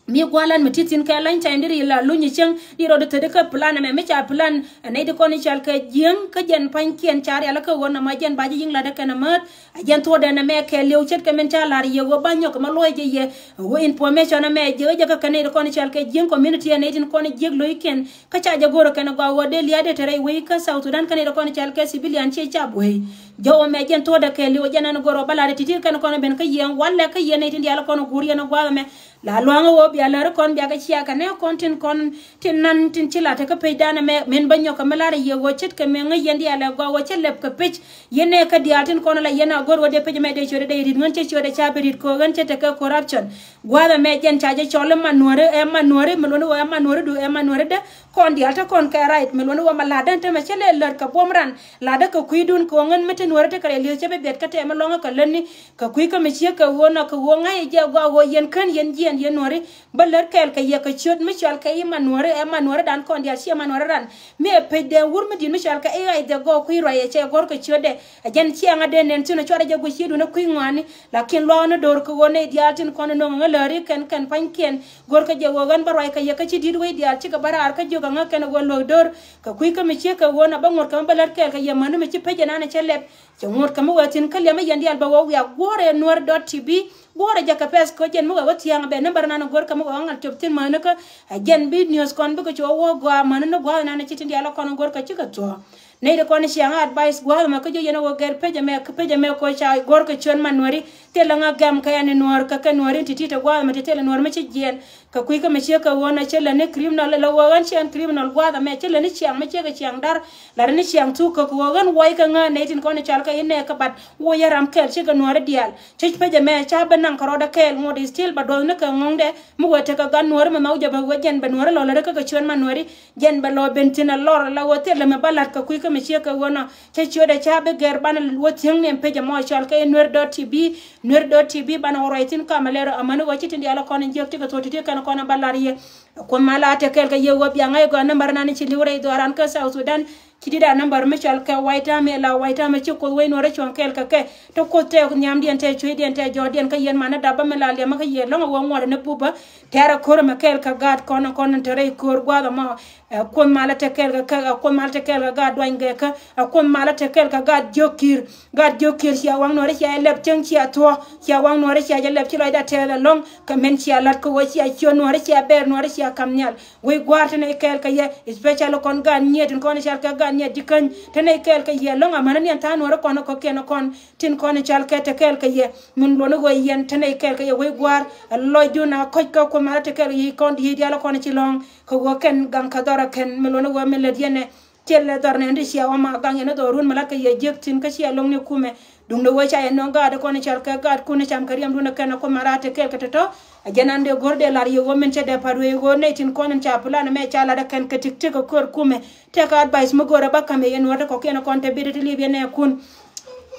Mi gua̱a̱th lan mi ti thi̱n kɛ lany cayni di ri la luny cäŋ di rɔɔdɛ thätdi kä plan ɛmɛ mi ca plan. Ɛ nɛy di kɔn i̱ cɔal kɛ jiäŋ kä jɛn pa̱nykiɛn ca rial kä ɣöö nɔmɔ jɛn ba ji̱ yi̱ŋ latdä kɛn ɛ määth. A jɛn thuɔ̱ɔ̱dɛ nɛmɛ kɛ li̱w ce̱tkɛ min ca la̱r yɛ ɣöö ba nyɔk kɛ ma luɔ̱c jɛ yɛ. Ɣöö information ɛmɛ jiäk jɛ kä kɛ nɛy di kɔn i̱ cɔal kɛ jiäŋ community ɛ nɛy tin kɔn i̱ jiäk lo̱ckiɛn. Kä ca jɛ go̱rä kɛn gɔaa ɣöö dee lia̱a̱dɛ te rɛy wec kä South Sudan kä nɛy ti kɔn cɔal kɛ civilian ciɛ cap wec. Jɔw ɛmɛ jɛn thuɔ̱ɔ̱dɛ kɛɛliw jɛn ɛn go̱rä bä la̱rɛ ti̱ti̱ kɛn kɔn ben kä yɛn walɛ kä yɛn nɛy tin diaal kɔn guur yɛn gua̱a̱th ɛmɛ. La lua̱ŋ ɣöö bia lär kɔn bia kɛ cia kɛ nɛ kɔn tin kɔn tin nan tin ci la te kä pecdan ɛmɛ min bä nyɔk kɛ mi la̱rɛ yɛ ɣöö ce̱tkɛ mi ŋäc yɛn diaal ɛ gɔaa ɣöö cä lɛp kɛ pec. Yɛn nɛ kä diaal tin kɔn la yɛn a go̱r ɣöö dee pec ɛmɛ dee ciötdɛ dee ri̱t ŋän cä ciötdɛ ca bi ri̱t kɛ ɣän cä tekɛ corruption. Gua̱a̱th ɛmɛ jɛn ca jɛ cɔl i̱ man nuääri ɛ man nuääri mi luɔ̱ni ɣöö ɛ man nuääri du ɛ man nuääri dä. Kɔn diaal te kɔn kɛ right mi luɔ̱ni ɣöö ma la̱tdä te mɛ cä lɛ lät kɛ buɔ̱m ran. La̱tdä kɛ kui̱dun kɛ ɣöö ŋän mi te nuääri te kɛ rɛy li̱eth cä bi biɛt kä tɛmɛ lɔ̱ŋä kɛ lätni. Kɛ kui̱ kä mi ciek kɛ ɣöö nɔ kɛ ɣöö ŋa̱c jɛ gɔaa ɣöö yɛn kän yɛn jiɛn yɛn nuääri. Bä lät kɛɛl kɛ yɛ kɛ ciöt mi cɔal kɛ i̱ man nuääri ɛ man nuääri dan kɔn diaal ciɛ man nuääri ran. Mi ɛ pecdɛ wur mi di̱t mi cɔal kɛ i̱ ɣac dhɛ gɔɔ kui̱ ruac ɛ cɛ gɔr kɛ ciötdɛ. Ɛ jɛn ciɛ ŋa̱t dee nɛn thi̱n ɛ cuarɛ jɛ guic ciëtdun ɛ kui̱ ŋɔaani. Lakin luaakni do̱r kɛ ɣöö nɛy diaal tin kɔn ɛ no̱ŋ ɛ ŋä läri kɛn kɛn pa̱nykiɛn. Go̱rkɛ jɛ ɣöö ɣän bä ruac kɛ yɛ kä ci di̱t wec diaal cikɛ bä raar kä jiök aŋä kɛn ɛ ɣöö luäk do̱r. Kɛ kui̱ kä mi ciek kɛ ɣöö na bä ŋuɔ̱t kɛ mi bä lät kɛɛl kɛ yɛ mäni mi ci pec ɛnan ɛ cä lɛp. Cɛ ŋuɔ̱t kɛ mi wee thi̱n kä liɛmä yɛn diaal bä ɣöö wiak guɔ̱ɔ̱rɛ nuäär dot T V. Guɔ̱ɔ̱rɛ jɛ kɛ pɛth kä jɛn mi wee wä thia̱a̱ŋ bɛ ni bär nan go̱r kɛ mi wee ŋal cop thi̱n mäni kä. Ɛ jɛn bi news kɔn bikɛ cu wä wä gɔaa mäni ni gua̱a̱th nan ci tin diaal kɔn go̱r kɛ cikɛ thuɔ̱ɔ̱. Nɛy ti kɔn ciaŋ advice gua̱a̱th ɛmɛ kä jiök yɛn ɛ ɣöö gɛr pec ɛmɛ kä pec ɛmɛ kɔ ca go̱r kɛ ciöt man nuääri. Thilɛ ŋa gɛm kɛ ɛn nuäär kɛ kɛ nuääri ti ti te gua̱a̱th ɛmɛ ti thilɛ nuäär mi ci jiɛɛn. Kɛ kui̱ kä mi ciek kɛ ɣöö na cä lätni criminal la ɣöö ɣän ciɛ ɛn criminal gua̱a̱th ɛmɛ cä lätni ciaŋ mi ciek kɛ ciaŋ da̱r. La̱tdä ni ciaŋ thuk kɛ kɛ ɣöö ɣän wuɔc kɛ ŋä nɛy tin kɔn i̱ cɔal kɛ i̱ nɛɛkä bat wuɔc yɛ ram kɛɛl cikɛ nuääri diaal. Cä pec ɛmɛ ca ben naŋ kɛ rɔɔdɛ kɛɛl ŋot i̱ still ba duɔthni kɛ ŋɔ̱ŋdɛ. Mi wee tekɛ gat nuääri mi nhɔk jɛ bä ɣöö jɛn bɛ nuääri lɔ lätdä kä kɛ ciöt man nuääri. Jɛn bɛ lɔ ben thi̱n ɛ lɔr la ɣöö thilɛ mi bä la̱t kɛ kui̱ kä mi ciek kɛ ɣöö nɔ. Cä ciötdɛ ca bi gɛr banɛ wä thiäŋni ɛn pec ɛmɔ cɔal kɛ i̱ nuer dot T V. Nuer dot T V banɛ wä ruac thi̱n kamɛ lɛr amäni ɣöö ci tin diaal kɔn in jiäk cikɛ thuɔ̱k ti̱ti̱ kɛn kɔn in bä la̱r yɛ. Kuoth mal a te kɛɛl kɛ yɛ ɣöö bia ŋa̱c gɔaa nambär nan ci li̱w rɛy dhɔaaran kä South Sudan. Ci di̱t a nambär mi cɔal kɛ White Army la White Army ci Kuoth wec nuɔ̱ɔ̱rä cuɔ̱ŋ kɛɛl kɛ kɛ. Te Kuoth te nhiamdiɛn te cuëëcdiɛn te jɔɔdiɛn kä yɛn manä dapä mi la liɛmä kä yɛ lɔ̱ŋ a ɣöö ŋuɔ̱t ni bupä. Tɛ̈rɛ ko̱r ɛmɛ kɛɛl kɛ gaat kɔn kɔn te rɛy ko̱r gua̱a̱th ɛmɔ. Ɛ Kuoth malä te kɛɛl kɛ kɛ, ɛ Kuoth malä te kɛɛl kɛ gaat duany gɛɛkä, ɛ Kuoth malä te kɛɛl kɛ gaat jiök ki̱i̱r. Gaat jiök ki̱i̱r cia waŋ nuɔ̱ɔ̱ri cia jɛ lɛp cäŋ cia thuɔ̱k, cia waŋ nuɔ̱ɔ̱ri cia jɛ lɛp ci lɔcdä tɛth ɛlɔ̱ŋ. Kɛ min cia la̱t kɛ ɣöö cia ciöt nuɔ̱ɔ̱ri cia bɛɛr nuɔ̱ɔ̱ri cia kam nhial. Wec gua̱a̱r te nɛy kɛɛl kɛ yɛ, especially kɔn gaat nyiet tin kɔn i̱ cal kɛ gaat nyiet ji̱ käny te nɛy kɛɛl kɛ yɛ. Lɔ̱ŋ amäni niɛn tha̱a̱ŋ nuɔ̱ɔ̱ri kɔn kɔ̱kiɛn kɔn tin kɔn i̱ cal kɛ te kɛɛl kɛ yɛ. Min luɔ̱ni ɣöö yɛn te nɛy kɛɛl kɛ yɛ wec gua̱a̱r, ɛ lɔcdun a kɔ̱c kä Kuoth malä te kɛɛl kɛ yɛ kɔn di̱i̱t diaal kɔn ci lɔ̱ŋ kɛ ɣöö kɛn gaŋ kɛ dhɔr ɛ kɛn. Min luɔ̱ni ɣöö min lät yɛn ɛ thilɛ dhɔr nɛn ti cia wä ma gaŋ yɛn ni dhɔrun mi la̱t kɛ yɛ jiäk thi̱n kä cia lo̱ŋ ni kumɛ. Duundɛ ɣöö ca yɛ nööŋ gaat kɔn i̱ cal kɛ gaatkun i̱ cam kɛ riɛmdun ɛ kɛn ɛ Kuoth malä te kɛɛl kɛ tɔ̱tɔ̱. Ɛ jɛn an dee go̱r dee lar yɛ ɣöö min cɛ dee pa̱t wee ɣöö nɛy tin kɔn in ca plan mɛ ca lat ɛ kɛn kɛ tik tik ɛ köör kumɛ. Tɛkɛ advice mi go̱o̱rɛ bä ka̱m yɛ yɛn nuɔ̱ɔ̱r ti kɔ̱kiɛn kɔn te bi ti li̱i̱p yɛn ɛ kun.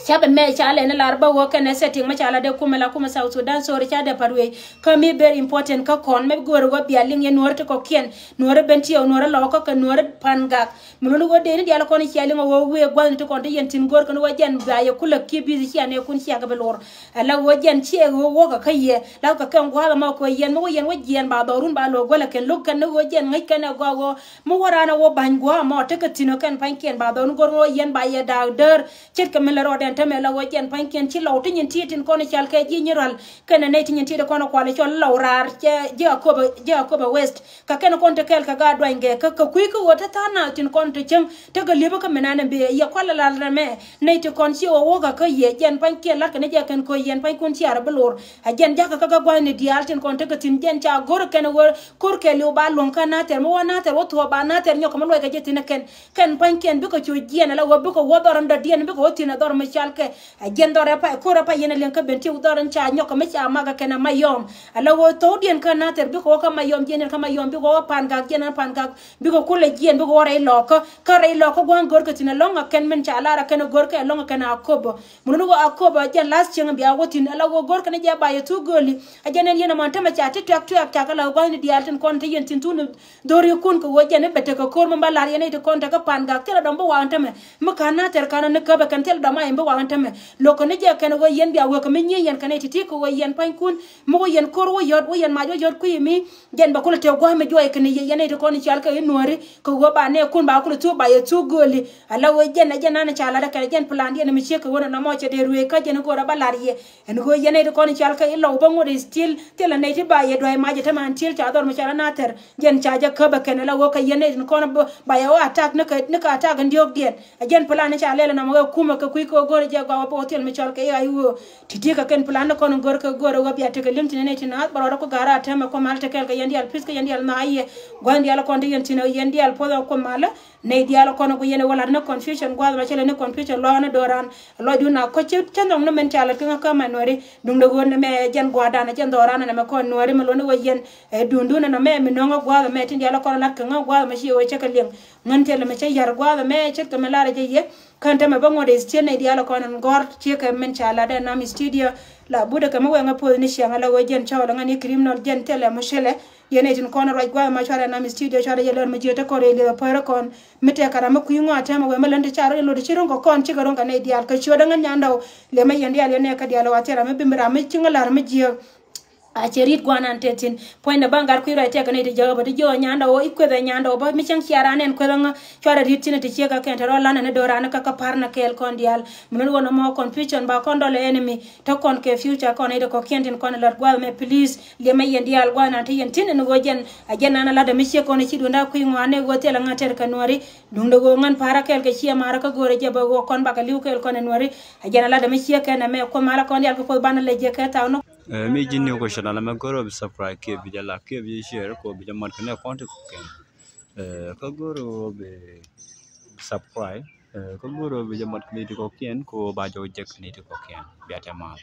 Ca bi mɛ ca lɛ ni lar bä ɣöö kɛn ɛ setting mɛ ca lat dee kumɛ la kumɛ South Sudan, sorry, ca dee pa̱t wee. Kä mi very important kä kɔn mɛ go̱o̱rɛ ɣöö bia liŋ yɛn nuɔ̱ɔ̱r ti kɔ̱kiɛn, nuɔ̱ɔ̱r ben tiɛw, nuɔ̱ɔ̱r lɔɔkä kɛ nuɔ̱ɔ̱r pan gak. Mi luni ɣöö dee ni diaal kɔn i̱ cia liŋ ɣöö wëë gua̱thni ti kɔn ti yɛn thi̱n go̱o̱r kɛn ɣöö jɛn bia yɛ kulɛ ki̱i̱ bi̱i̱th cia nɛ kun cia kɛ bi luɔr. Ala ɣöö jɛn ciɛ ɣöö wä kɛ kä yɛ la kɛ kɛn gua̱a̱th ɛmɔ kɛ yɛn mi wä yɛn wä jiɛɛn ba dhɔrun ba lo̱k guälɛ kɛn lo̱k kɛn ni ɣöö jɛn ŋäc kɛn ɛ gɔaa ɣöö mi wä raan ɛ wä ba̱ny gua̱a̱th ɛmɔ tekɛ thi̱n ɔ kɛn pa̱nykiɛn ba dhɔrun go̱r ɣöö yɛn ba yɛ daak däär. Ce̱tkɛ min lɛ rɔɔdɛn tämɛ la ɣöö jɛn pa̱nykiɛn ci lɔw ti nyin ti tin kɔn i̱ cal kɛ ji̱ nyi rual kɛnɛ nɛy ti nyin ti ti kɔn i̱ kual i̱ cɔl i̱ lɔw raar cɛ ji̱ Akobo, ji̱ Akobo West. Kä kɛn kɔn te kɛɛl kɛ gaat duany gɛ kä kɛ kui̱ kä ɣöö te tha̱a̱ŋ na tin kɔn te cäŋ tekɛ li̱pä kä min an bi yɛ kual i̱ lal rɛmɛ. Nɛy ti kɔn ci ɣöö wä kä kä yɛ jɛn pa̱nykiɛn la̱t kɛ ni jɛ kɛn ko̱ yɛn pa̱nykun ci ar bi lor. A jɛn jakä kä kä gua̱thni diaal tin kɔn tekɛ thi̱n jɛn ca go̱r kɛn ɣöö ko̱r kɛ li̱w ba luɔ̱ŋ kä nathɛr mi wä nathɛr wä thuɔ̱ɔ̱p ba nathɛr nyɔk kɛ mi luɔc kɛ jɛ thi̱n ɛ kɛn. Kɛn pa̱nykiɛn bikɛ cu jiɛn ala ɣöö bikɛ wä dhɔr in dɔ̱diɛn bikɛ wä thi̱n ɛ dhɔr mi cal kɛ. A jɛn dhɔr ɛ pay ko̱r ɛ pay yɛn ɛ liɛŋ kä ben ti wä dhɔr in ca nyɔk kɛ mi ca mak ɛ kɛn ɛ Mayɔm. Ala ɣöö thɔwdiɛn kä nathɛr bikɛ wä kä Mayɔm jiɛn in kä Mayɔm bikɛ wä pan gak jiɛn in pan gak. Bikɛ kulɛ jiɛn bikɛ wä rɛy lɔɔkä kä rɛy lɔɔkä gua̱a̱ŋ go̱rkɛ thi̱n ɛlɔ̱ŋ ɛ kɛn min ca lar ɛ kɛn ɛ go̱rkɛ ɛlɔ̱ŋ ɛ kɛn ɛ Akobo. Mun ni wä Akobo ɛ jɛn last cieŋ bia wä thi̱n ala wä go̱rkɛ ni jɛ ba yɛ thuk gööli. Ɛ jɛn ɛn yɛn ɛmɔ tämɛ ca ti tuɛk tuɛk cakɛ la gua̱a̱ŋni diaal tin kɔn ti yɛn thi̱n thuk ni dho̱rikun kɛ wä jɛn i̱ bɛ tekɛ ko̱r mi ba lar yɛn i̱ ti kɔn tekɛ pan gak thilɛ dɔ̱ŋ bi waŋ tämɛ. Mi ka̱n nathɛr ka̱n ni käpɛ kɛn thilɛ dɔ̱ŋ ma yɛn bi waŋ tämɛ. Lo̱kɛ ni jɛ kɛn wä yɛn bia wekɛ mi nyiee yɛn kɛn i̱ ti ti kɛ wä yɛn pa̱nykun. Mi wä yɛn ko̱r wä yɔt wä yɛn mac wä yɔt kui̱ mi. Jɛn bɛ kulɛ tëë gua̱a̱th mi juɔc kɛn yɛ yɛn nɛy ti kɔn i̱ cal kɛ i̱ nuääri kɛ ɣöö ba nɛɛkun ba kulɛ thuk ba yɛ thuk gööli. Ala ɣöö jɛn ɛ jɛn nan ca lat ɛ kɛn ɛ jɛn plan diɛn mi ciek kɛ ɣöö nɔmɔ cɛ dee ruëëc kä jɛn i̱ go̱o̱r ɛ ba lar yɛ. Ɛn ɣöö yɛn nɛy ti kɔn i̱ cal kɛ i̱ lɔw bä ŋot i̱ thil thilɛ nɛy ti ba yɛ dua̱c mac ɛ te man thil ca dhɔr mi cal ɛ nathɛr. Jɛn ca jɛ käp ɛ kɛn ala ɣöö kɛ yɛn nɛy ti kɔn ba yɛ ɣöö attack ni kɛ ni kɛ attack in diɔ̱ɔ̱kdiɛn. Ɛ jɛn plan ni ca lɛl ɛnɔmɔ kɛ kumɛ kɛ kui̱ kɛ ɣöö go̱o̱r ɛ jɛ gɔaa wä bä wä thil mi cɔl kɛ i̱ ɣa̱c ɣöö. Ti̱ti̱ kɛ kɛn plan ni kɔn go̱r kɛ go̱r ɛ wä bia tekɛ li̱m tin nɛy tin naath bä rɔɔdɛ ku ga̱r a tɛmɛ kuɔ mal te kɛɛl kɛ yɛn diaal peace kɛ yɛn diaal naath yɛ. Gua̱n diaal kɔn te yɛn tin ɛ yɛn dial puɔth ɛ kuɔ mal. Nɛy diaal kɔn ku yɛn ɛ wä lat ni confusion gua̱th ma cɛ lɛ ni confusion luaak ni do̱ran. Lɔcdun a kɔc cä nhɔk ni mɛn ca lät kä ŋä kä ma nuɛri. Duŋdɛ ɣöö nɛmɛ jɛn gua̱a̱rdan jɛn dhɔran nɛmɛ kɔn nuɛri mi luɔ̱n ni wä yɛn. Ɛ duundun nɛmɛ mi nöŋä gua̱th mɛ tin diaal kɔn lat kɛ ŋä gua̱th ma ci ɣöö cä kɛ liŋ. Ŋän thilɛ mi cä yar gua̱a̱th ɛmɛ ce̱tkɛ mi lar ɛ jɛ yɛ. Kän tämɛ bä ŋuɔ̱t ɛ thieen nɛy diaal kɔn ɛn gɔ̱r ciekɛ min ca lat ɛ nam studio. La budɛ kɛ mi wɛŋɛ puɔth ni ciaŋ ala ɣöö jɛn cɔɔl ɛ ŋän i̱ criminal jɛn thilɛ mucilɛ. Yɛn ɛ tin kɔn ɛ ruac gua̱a̱th ɛmɛ cuarɛ nam studio cuarɛ jɛ lär mi jiö te kɔn rɛy lieth ɛ päärä kɔn. Mi tɛk kɛ ram mi kui̱ ŋɔaa tɛmɛ wee mi län ti ca rot in lot ci ro̱ŋ kɛ kɔn cikɛ ro̱ŋ kɛ nɛy diaal kɛ ciöt ɛ ŋän nyandɔw. Liɛmɛ yɛn diaal yɛn nɛ kä diaal ɛ wa thil ram mi bi mi ram mi ci ŋä la̱r mi jiääk. A cɛ ri̱t gua̱a̱r nan tɛth thi̱n. Puɔ̱nydɛ baŋ gat kui̱ ruac tɛk kɛ nɛy ti jäk bä ti jiö nyandɛ wä i̱ kueth ɛ nyandɛ wä bä mi cäŋ cia raan ɛn kueth ɛ ŋä. Cuarɛ ri̱t thi̱n ti ciek ɛ kɛn te rɔ lan ɛn do̱ran kä kä pa̱r nɛ kɛɛl kɔn diaal. Mi lun wä nɔmɔ confusion ba kɔn dɔl ɛ enemy. Te kɔn kɛ future kɔn nɛy ti kɔ̱kiɛn tin kɔn ɛ lät gua̱a̱th mɛ please. Liɛmɛ yɛn diaal gua̱a̱th nan te yɛn thi̱n ɛn ɣöö jɛn. A jɛn nan ɛ lat ɛ mi ciek kɔn ɛ ci duundä kui̱ ŋɔaani ɣöö thilɛ ŋä tɛr kɛ nuääri. Duundɛ ɣöö ŋän pa̱rä kɛɛl kɛ ciɛ ma̱rä kä go̱o̱rɛ jɛ bä ɣöö kɔn bakɛ li̱w kɛɛl kɔn ɛ nuääri. A jɛn ɛ lat ɛ mi ciek kɛn ɛ mɛ kuoth malä kɔn diaal kɛ puɔth banɛ lɛ jɛ kɛ thaw nɔ. Ɛ, mi ji̱n ni kɔ channel mɛ gör ɔ bi subscribe kiɛ bi jɛ like kiɛ bi jɛ share kɔ bi jɛ mat kɛ nɛ kɔn ti kɔ̱kiɛn. Ɛ, kä gör ɔ bi subscribe, ɛ, kä gör ɔ bi jɛ mat kɛ nɛ ti kɔ̱kiɛn kɔ ba jɛ wä jek kɛ nɛ ti kɔ̱kiɛn. Bia tɛ mal.